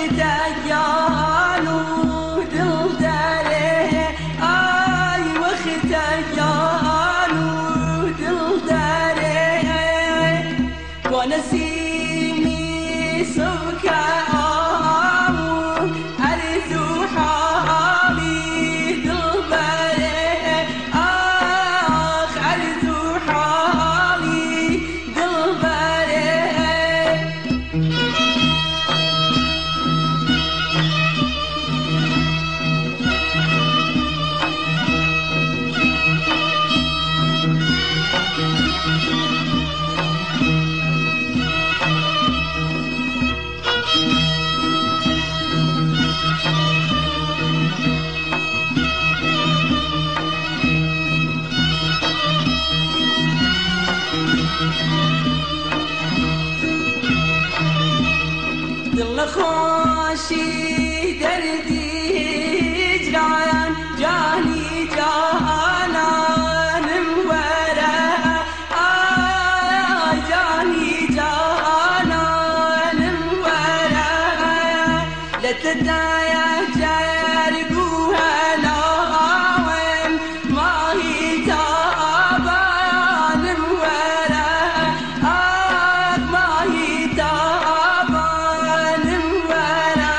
وەختەگیان و دڵدارێ، ئای وەختەگیان و دڵدارێ، بۆ نەسیمی سوکە ئاو ئەرز و حاڵی دڵبەرێ، ئاخ ئەرز و حاڵی دڵبەرێ. دڵ نەخۆشی دەردی هیجران، جانی جانانم وەرە، ئای جانی جانانم وەرە، لە تدایە جەرگ و هەناوم ماهی تابانم وەرە، ئاخ ماهی تابانم وەرە.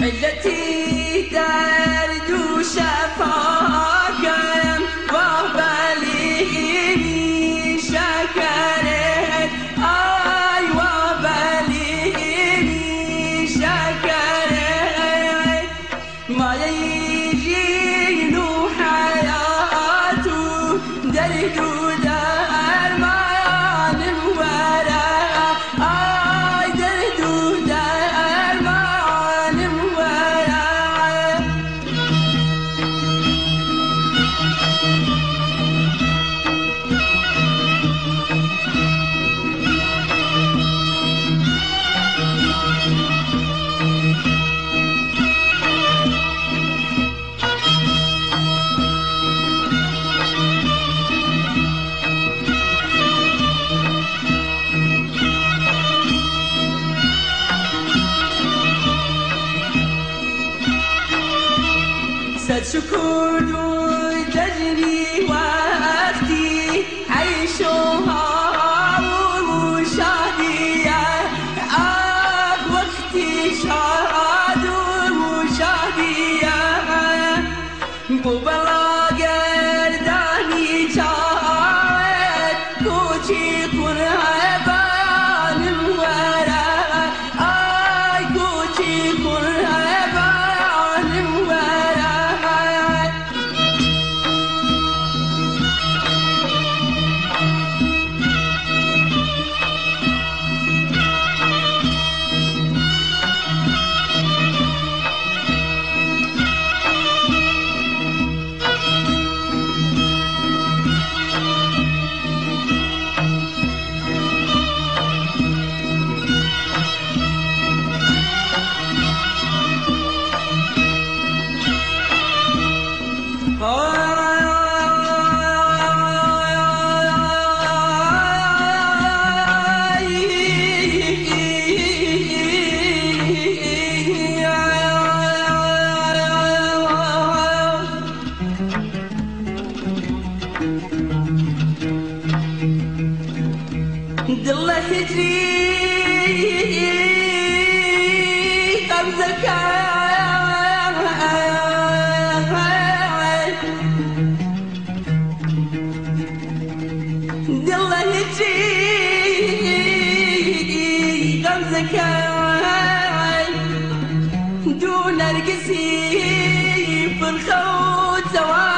علتي درد شفاكم وبليني شكرت، آي وبليني شكرت، ما يجي حياته درد درمان ورا، آي درد درمان ورا. ستشكر تجري وقتي عيشها وشادية، آه وقتي شاد وشادية، بوبلا گردانی چاوت کوچی قربانم ورا، آی کوچی قربانم ورا. دل هجري قبضك، دل هجري قبضك، دون القسي في الخوت سواء.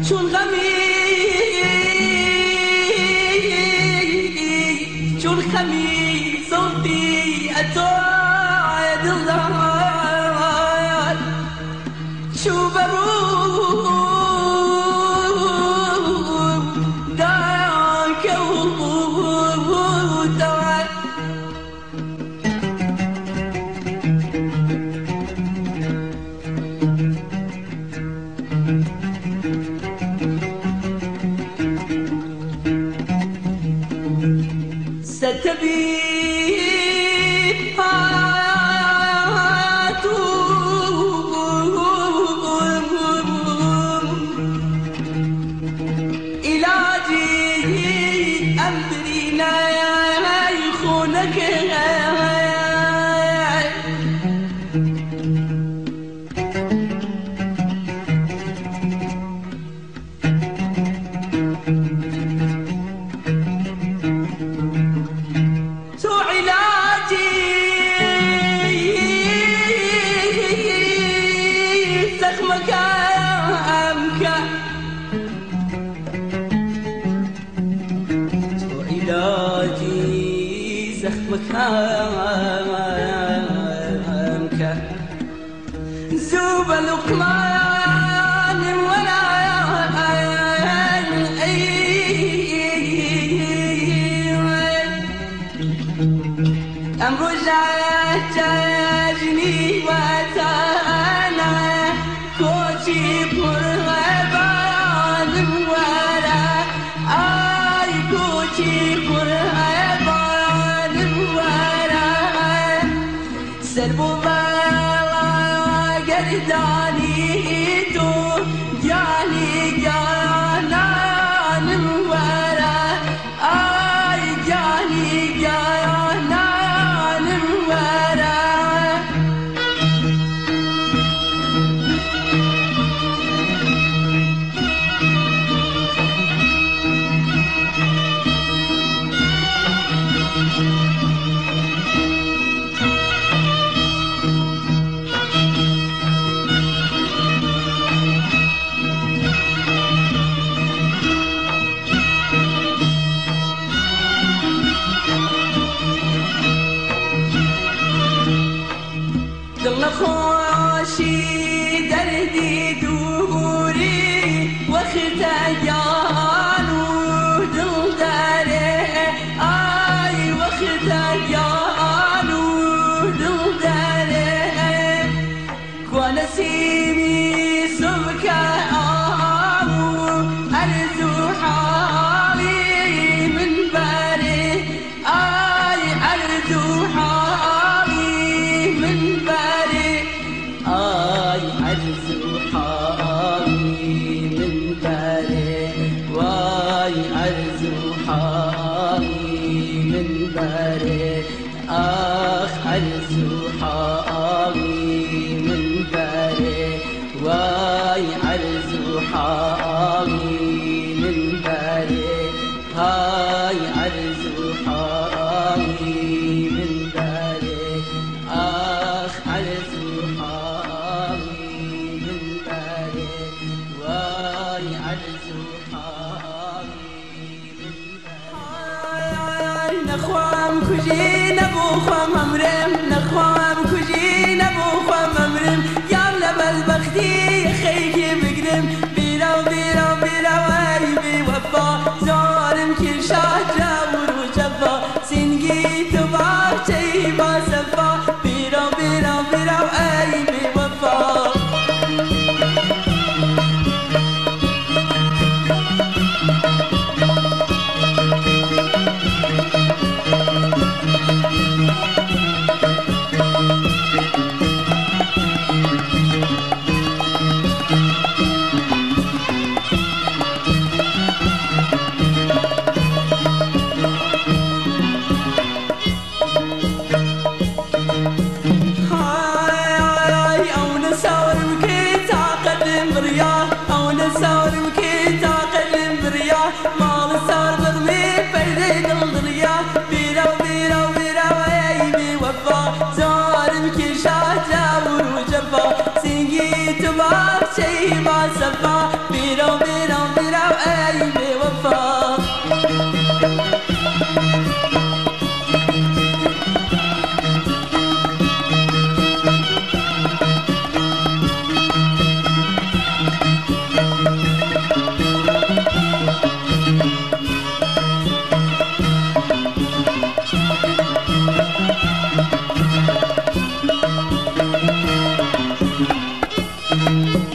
چون غمی چون خمی صوتي اتوعد الله شو بروح داك وتوعد ستبيت علاجي أمري لا يخونك تو علاجي زخمك أمك تو علاجي زخمك أمك زوب لقمان ولا أمر جاجني وتانا كوشي قربان ولا آي كوشي قربان ولا سربو بالا قرداني تو جاني جانان ولا آي جاني جانان ولا دل خوشي دردي دوري وقت جانو دل داري آي وقت جانو دل داري ونسيمي سبك آمو أرزو حالي من باري آي أرزو حالي من باري آي أرزو حالي من باري واي أرزو حالي من باري آخ أرزو حالي من باري واي أرزو حالي من باري هاي أرزو حالي من باري آخ أرزو حالي من باري واي أرزو حالي من باري نخوام كجي نبو خوام أمرم نخوام كجي نبو خوام أمرم يا لبل بختي خيكي بقرم بيرا بيرا بيرا واي بوفا زارم كل شجرة وجفا سنجي تبعتي ما سفا بيرا بيرا بيرا واي بوفا شي ما سفا بيرو بيرو. Thank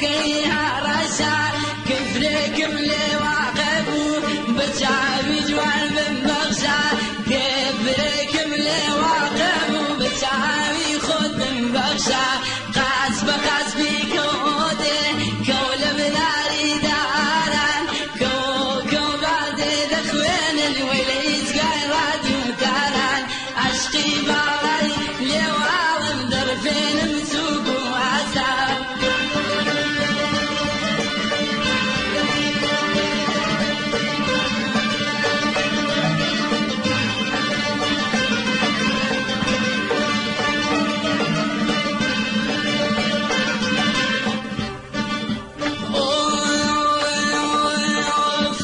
دەکەی هاڕەشا کفرێکم لێ واقع بوو بە چاوی جوان بمبەخشا کفرێکم لێ واقع بوو بە چاوی خۆت بمبەخشا قاچ بە قاچ بیکەوتێ کەو لە بناری داران کەو کەو بازێ دەخوێنن وەی لە ئیزگای ڕادیۆ تاران عەشقی باڵای لێواڵم دەڕفێنم سووک و ئاسان.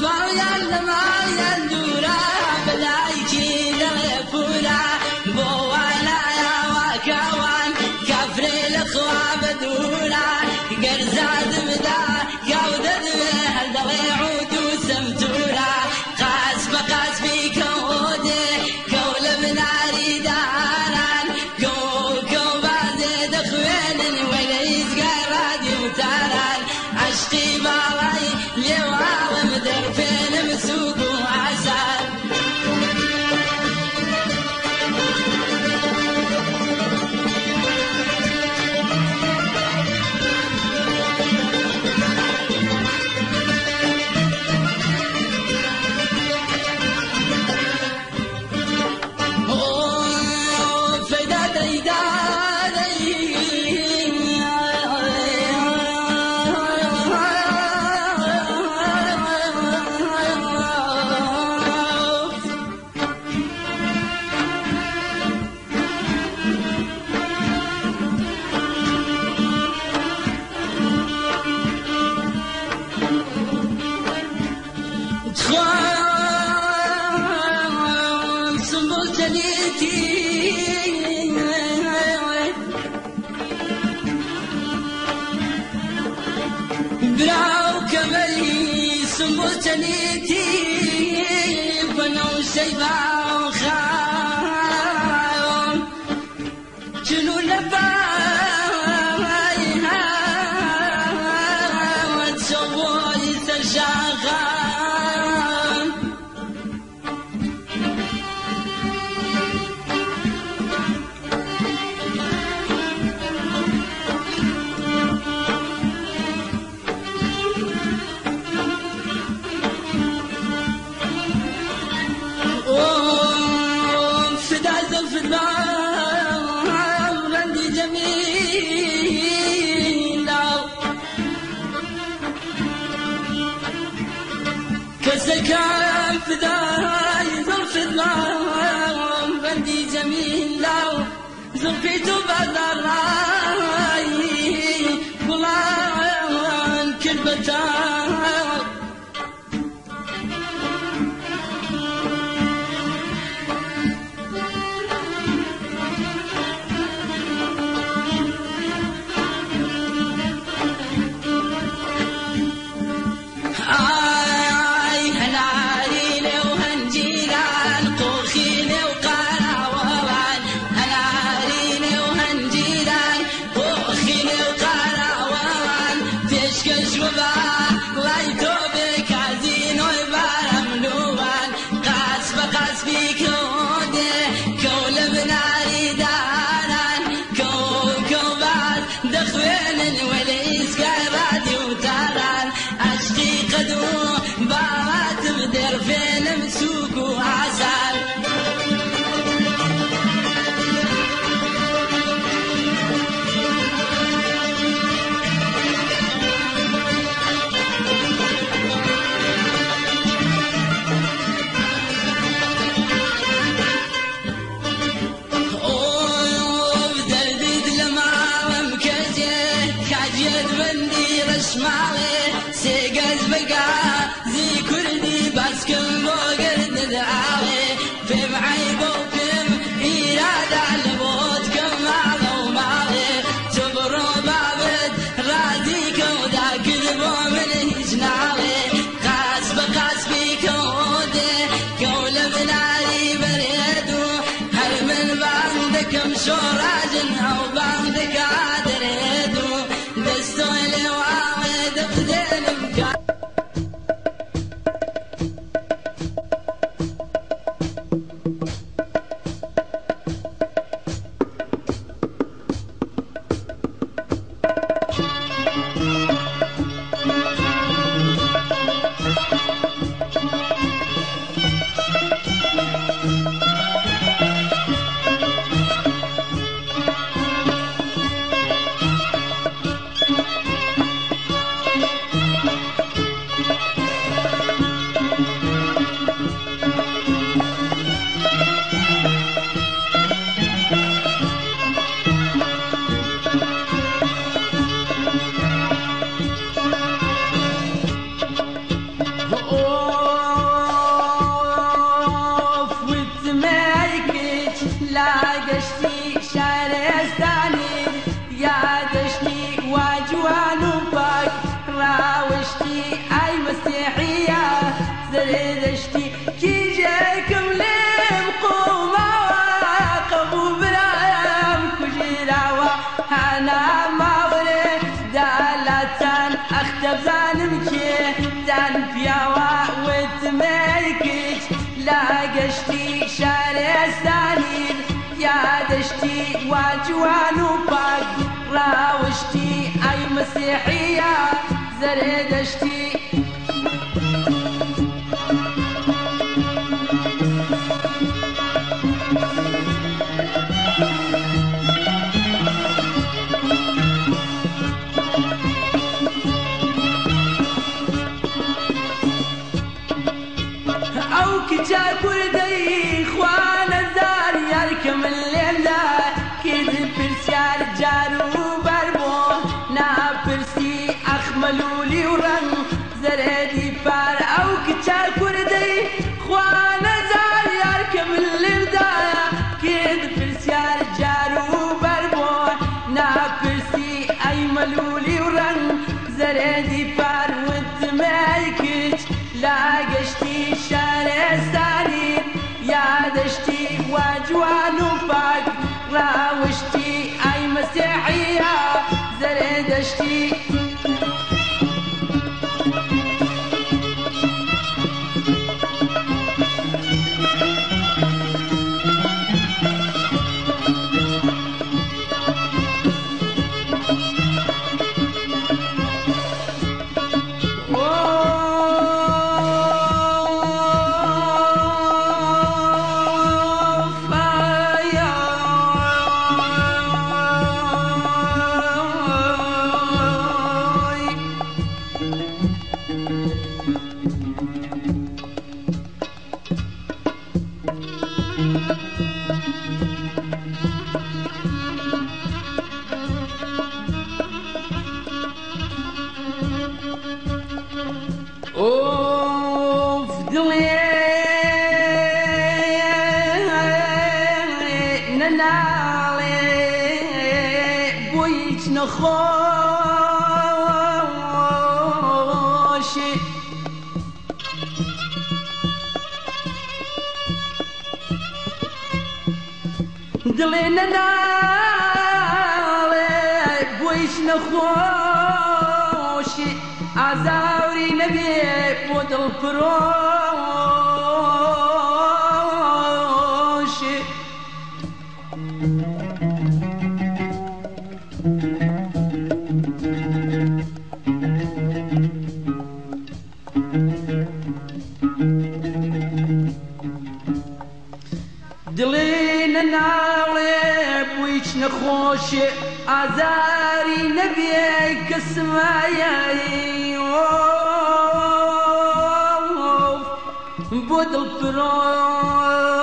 فاڵیان لە ماڵیان دوورە بە دایکی دەڵێ پوورە بۆ وانایە واکەوان کافرێ لە خوا بە دوورە گەر زادم دا گاو دەدوێ هەر دەڵێ عود و سەمتوورە قاچ بە قاچ بیکەوتێ کەو لە بناری داران کەو کەو بازێ دەخوێنن وەی لە ئیزگای ڕادیۆ تاران عەشقی باڵای لێواڵم دەرفێنم سووک و ئاسان. براو کەمەری سمبول چەنێتی بەنەوشەی باوخاوم چلو لە بای هات شەوۆی سەر شاخان. فدا زلف رندي جميل كسكان فدا زلف رندي جميل زلفي تبدر قلان كلبتان. ئای هەناری لێو هەنجیران قۆخی لێو قاراوەڵان هەناری لێو هەنجیران قۆخی لێو قاراوەڵان پێشکەش ببا لای تۆ بێ کازینۆی بارەم لووان قاچ بە قاچ بیکەوتێ کەو لە بناری داران کەو کەو باز دەخوێنن وە لە ئیسکای ڕادیۆ تاران عەشقی قەد و باڵاتم دەرفێنم سووک و ئاسان. دەردیت لە ماڵم کەجێ کاجێت بەندی ڕەشماڵێ سێگەز بگا زی کوردی باسکم بۆ گردت ئاڵێ پێم عەیبە و پێم ئیرادە لە بۆت کەم ماڵە و ماڵێ تۆ بڕۆ بابت ڕازی کە و داکرد بۆ من هیچ ناڵێ قاچ بە قاچ بیکەوتێ کەو لە بناری بەرێت و هەر من بانگ دەکەم شۆڕاجن ئەو بانگ دەکا دەرێت و دەستۆی لێوە شارستانی یا دەشتی وا جوان و پاک ڕاوشتی ئای مەسیحیە زەرێ دەشتی کیژێکم لێم قوماوە قەبوو برایم کوژیراوە هانا ماورێ دالاتان ئەختەبزانم کێتان پیاوە وتمەی کچ لە گەشتی شارستانی یا دەشتی وا جوان و پاک ڕاوشتی ئای مەسیحیە زەرێ دەشتی. ئەو کچە کوردەی خوا نەزار یارکە من لێمدا کرد پرسیار جار و بەر بۆ ناپرسی ئەخمەلولی و ڕەنگ زەرێدی پار. ئەو کچە کوردەی خوا نەزار یارکە من لێمدا کرد پرسیار جار و بەر بۆ ناپرسی ئەی مەلولی و ڕەنگ زەرێدی پار. وتمەی کچ لە گەشتی شارستانی یا دەشتی وا جوان و پاک ڕاوشتی ئای مەسیحیە زەرێ دەشتی. ئۆف ئای ئۆف دڵێ نەناڵێ بۆ هیچ نەخۆشی دڵێ نەناڵێ بۆ هیچ نەخۆشی ئازاوری نەبێ بۆ دڵ فرۆشی. دڵێ نەناڵێ بۆ هیچ نەخۆشی ئازاری نەبێ کەسمایایی ئۆف بۆ دڵ فرۆشی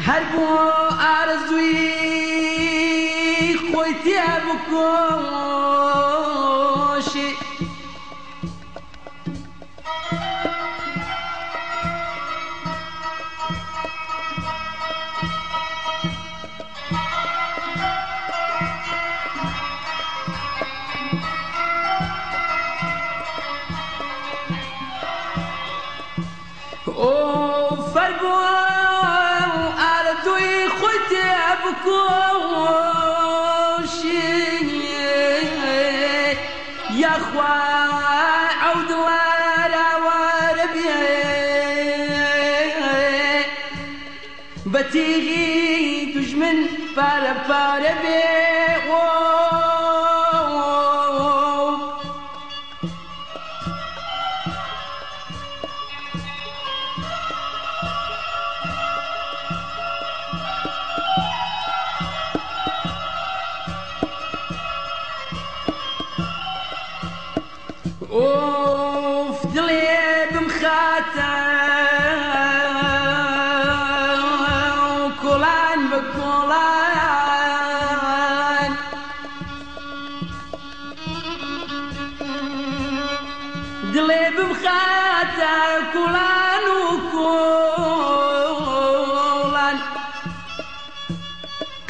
هەر بۆ ئارەزووی خۆی تێ بکۆشی. ئۆف هەر بۆ ئارەزووی خۆی تێ بکۆشی یاخوا ئەو دڵاراوارە بێ بە تیغی دوژمن پارە پارە بێ. ئۆف دڵێ بمخاتە کۆڵان بە کۆڵان.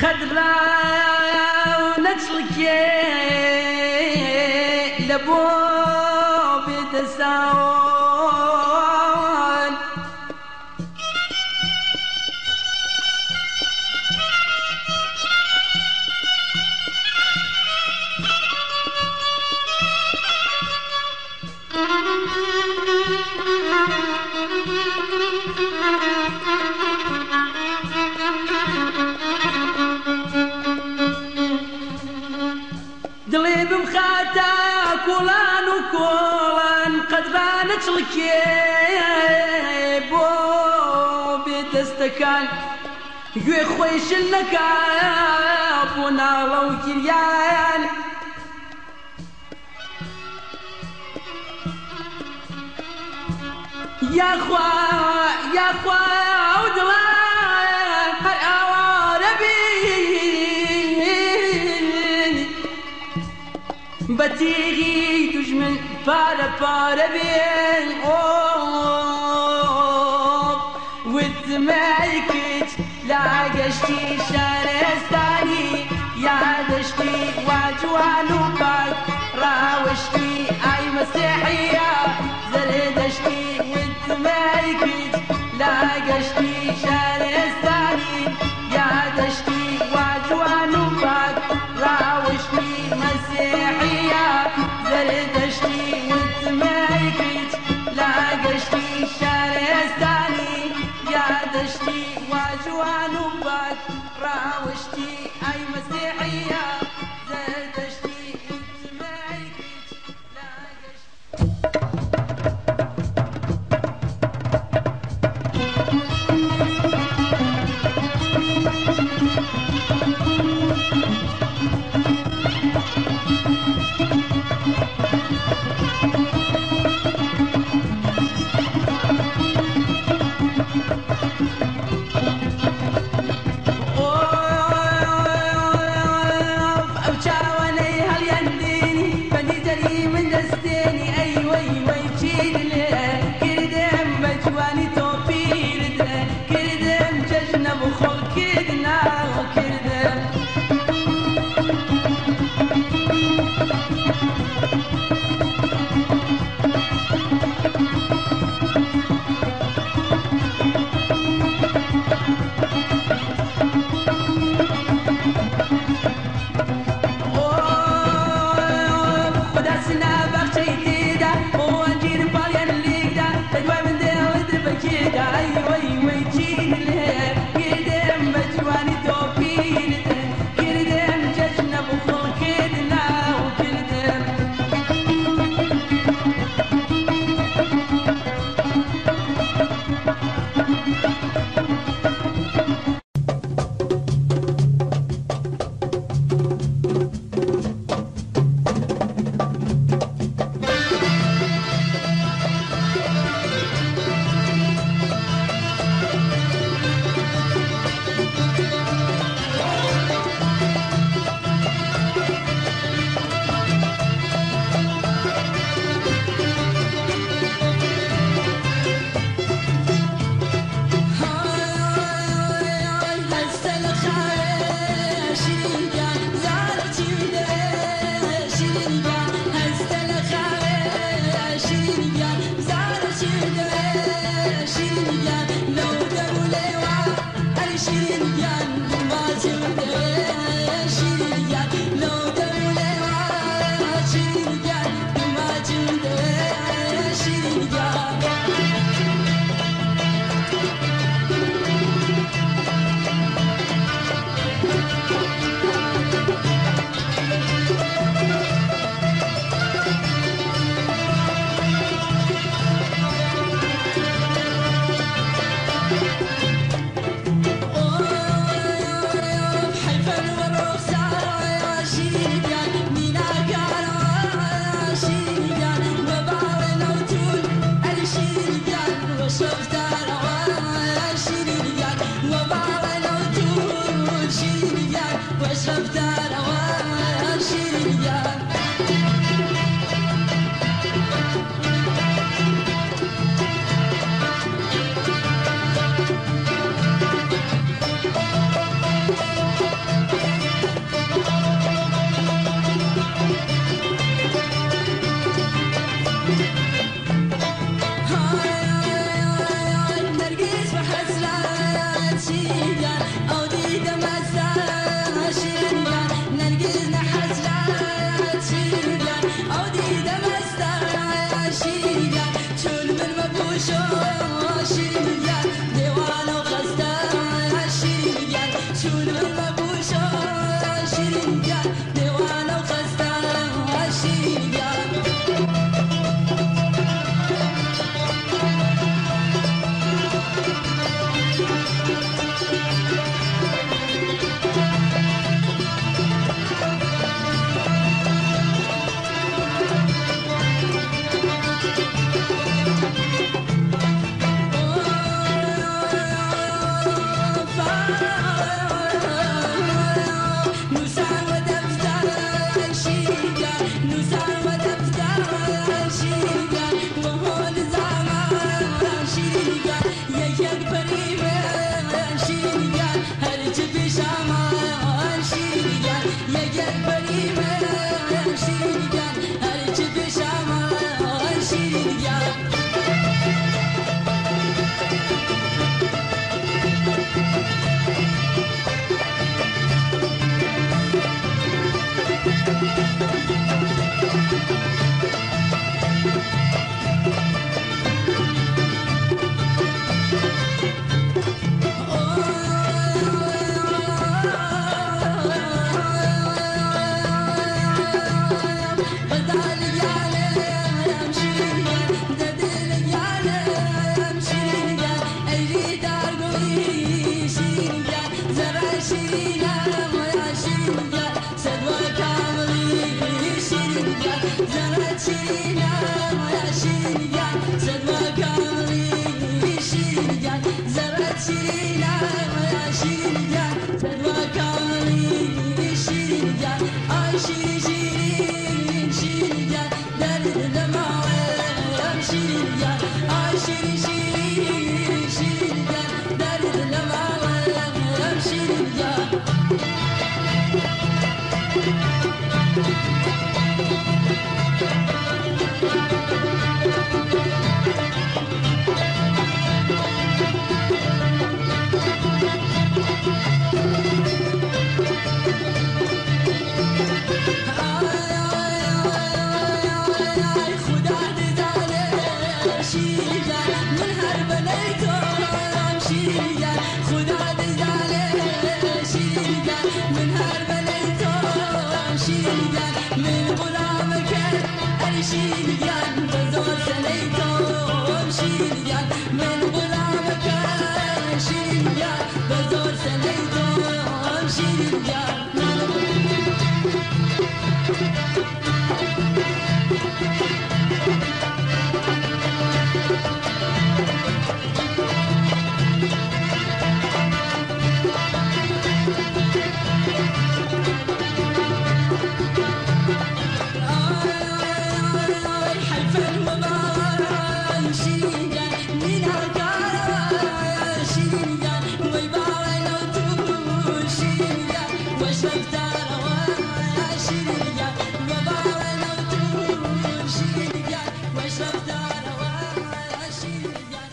قەت ڕاو نەچڵکێ لە بۆ بێدەساوان. دڵێ بمخاتە کوڵان و کۆڵان قەت ڕانەچڵکێ بۆ بێدەستەکان گوێ خۆی شل نەکا بۆ ناڵە و گریان. یاخوا یاخوا ئەو دڵە هەر ئاوارە بی بە تیغی دوژمن پارە پارە بێ. وتمای کچ لە گەشتی شارستانی یا دەشتی وا جوان و پاک ڕاوشتی ئای مەسیحیە زەردەشتی. وتمای کچ لە گەشتی شارستانی یا دەشتی وا جوان و پاک ڕاوشتی مەسیحیە زەردەشتی. وتمای کچ لە گەشتی شارستانی یا دەشتی وا جوان و پاک ڕاوشتی ئای مەسیحیە زەردەشتی. وتمای کچ لە گەشتی ئەو چاوانەی هەڵیاندینی بەندی دەری من دەستێنی ئەی وەی وەی چیت لێ کردم بە جوانی تۆ پیرت کردم جەژنە بخۆڵ کردنا کردم. خدا سنا بەخچەی تێدا بۆ ئەنجیر پاڵیان لێکدا لە دوای من دێڵت بەکێدا ئەی وەی وەی چیت لێ کردم بە جوانی تۆ پیرت کردم جەژنە بخۆڵ کردنا و کردم. شیرینە ویا شیرین گیان سەدوا کامڵی شیرین گیان زەرەت شیرینە ویا شیرین گیان سەدوا کامڵی شیرین گیان زەرەت شیرینە ویا شیرین گیان سەدوا کامڵی شیرین گیان ئای شیرین شیرین شیرین گیان دەرد لە ماڵم شیرین گیان ئای شیرین شیرین شیرین گیان دەرد لە ماڵم شیرین گیان. ئای خودا دزانێ شیرین گیان من هەر بەلەی تۆم شیرین گیان خودا دزانێ شیرین گیان من هەر بەلەی تۆم شیرین گیان من غولامەکەت ئەی شیرین گیان بە زۆر سەلەی تۆم شیرین گیان من غولامەکەت شیرین گیان بە زۆر سەلەی تۆم شیرین گیان. ئای حەیفەن وەباوان شیرین گیان میناکارەوە شیرین گیان وەی باوەی لەو تو شیرین گیان وەشەفتارەوە شیرین گیان وەباوەی لەو تو شیرین گیان وەشەفتارەوە شیرین گیان.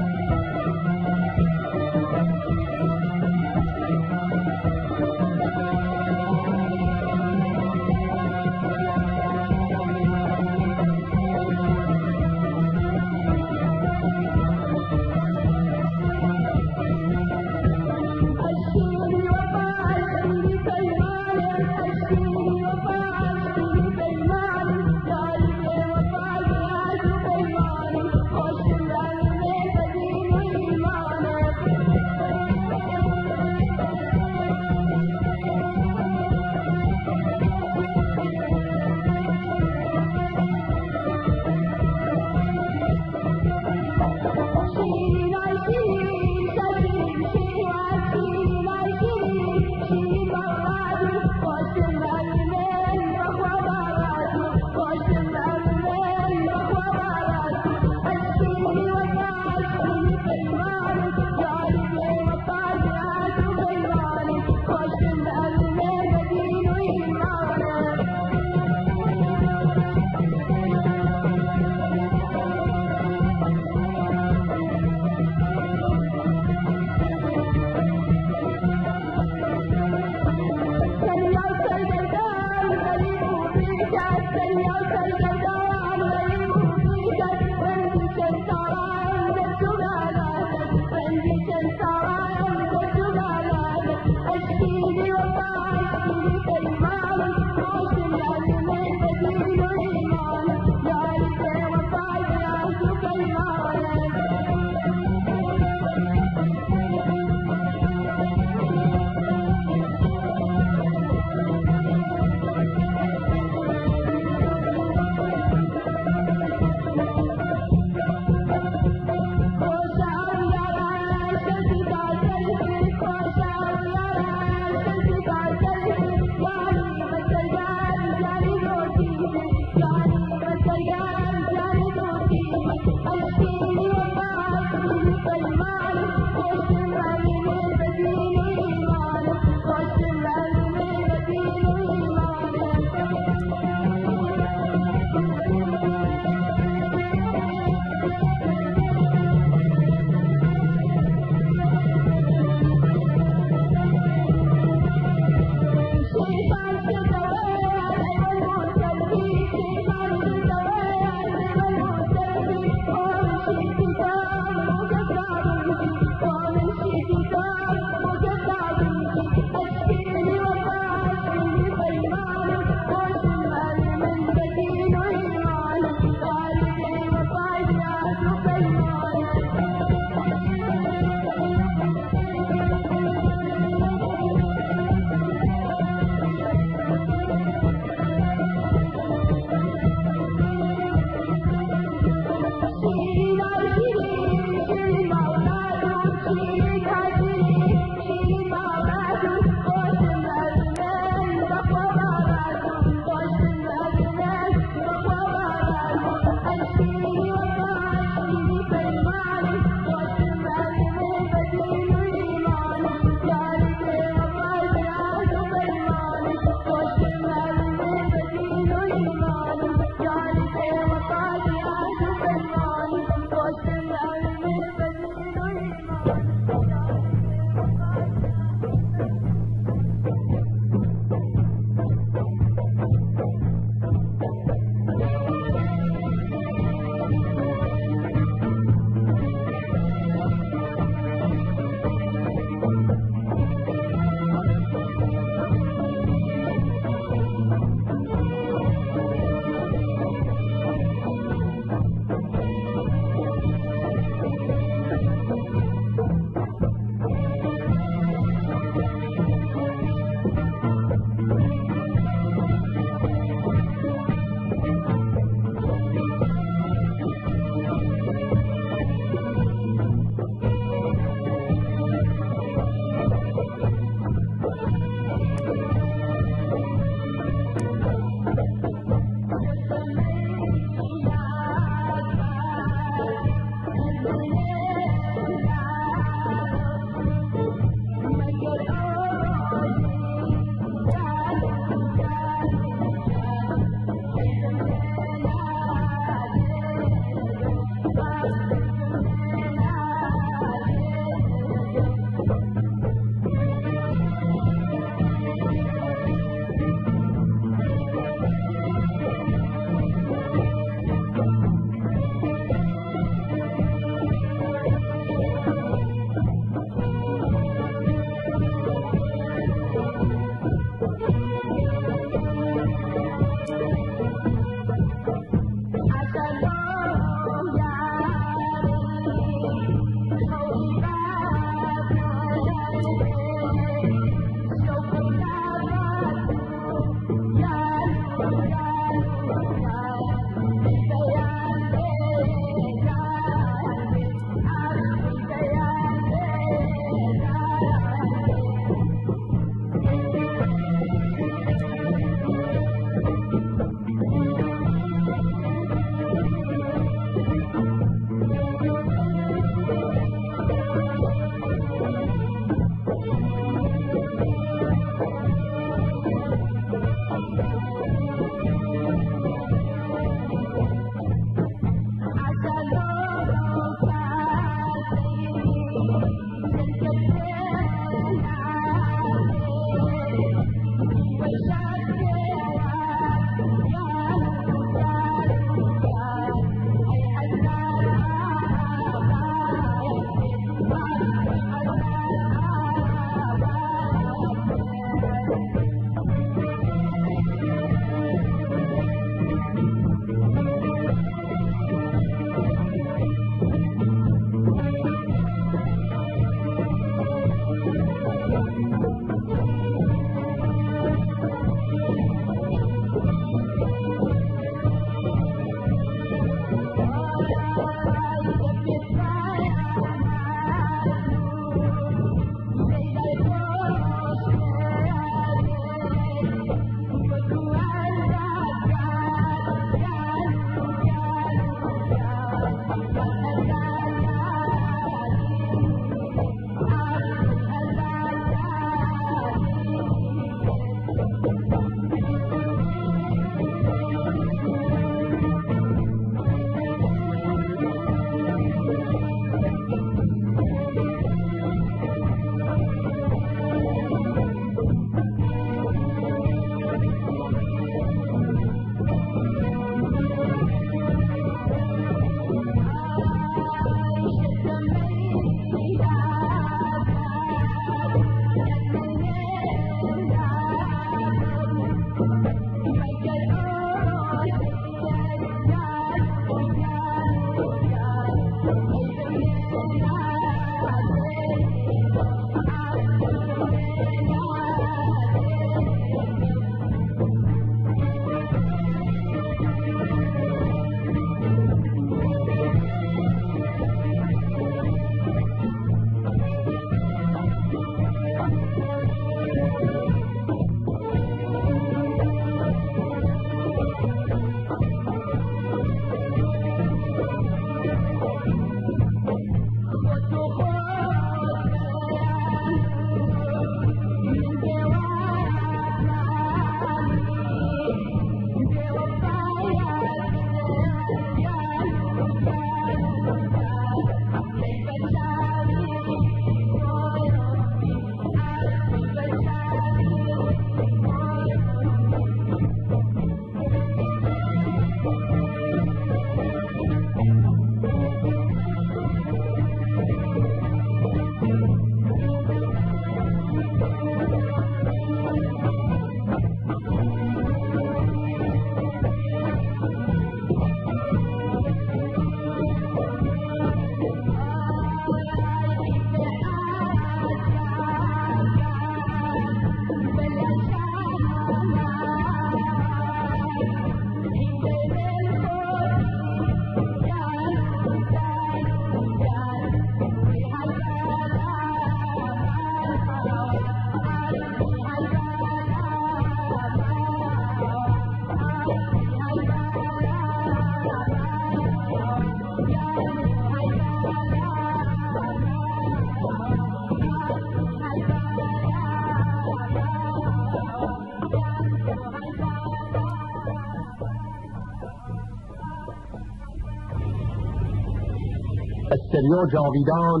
استریو جاویدان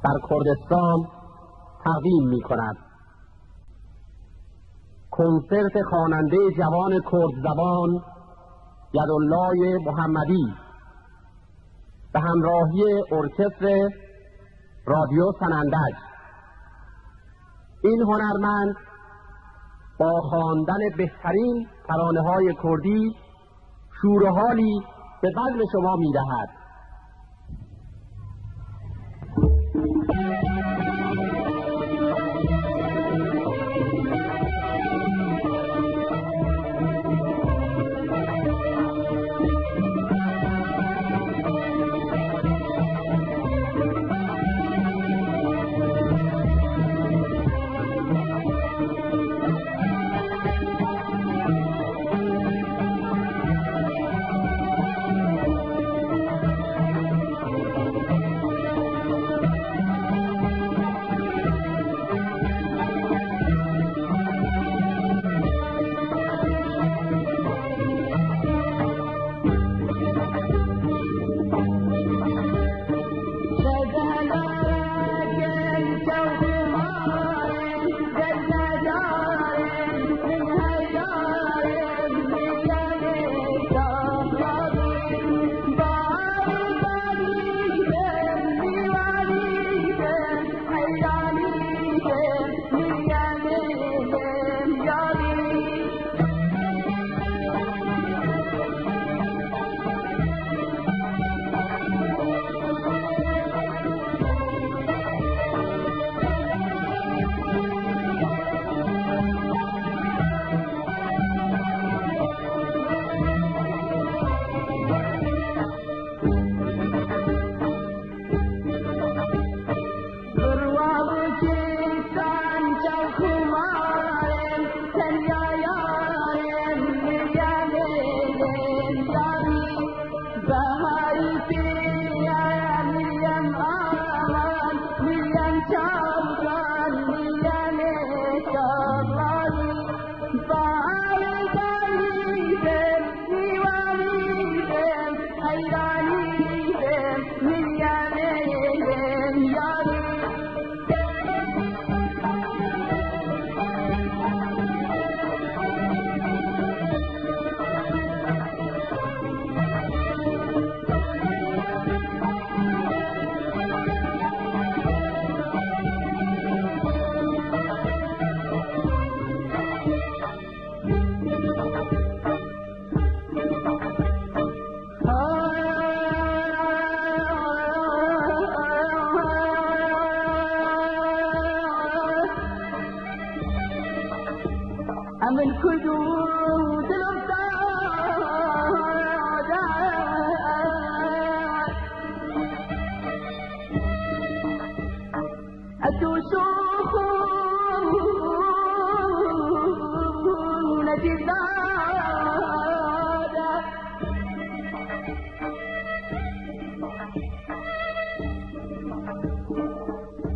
در کردستان تقدیم می کند. کنسرت خواننده جوان کرد زبان یدالله محمدی به همراهی ارکستر رادیو سنندج. این هنرمند با خواندن بهترین ترانه‌های کردی شور و حالی به بزم شما می‌دهد.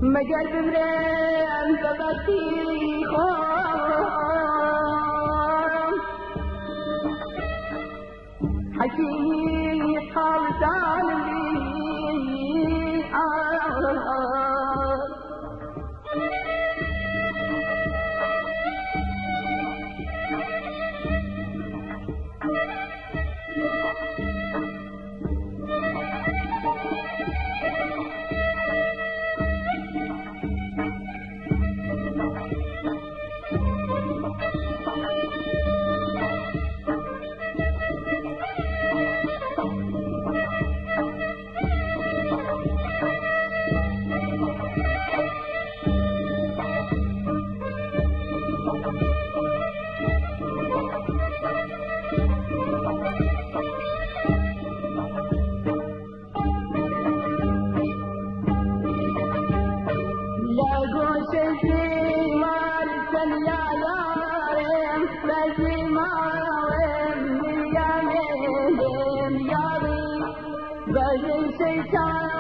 مگر بمرم ببختی خواهم حکیمی قالدان بی شيطان.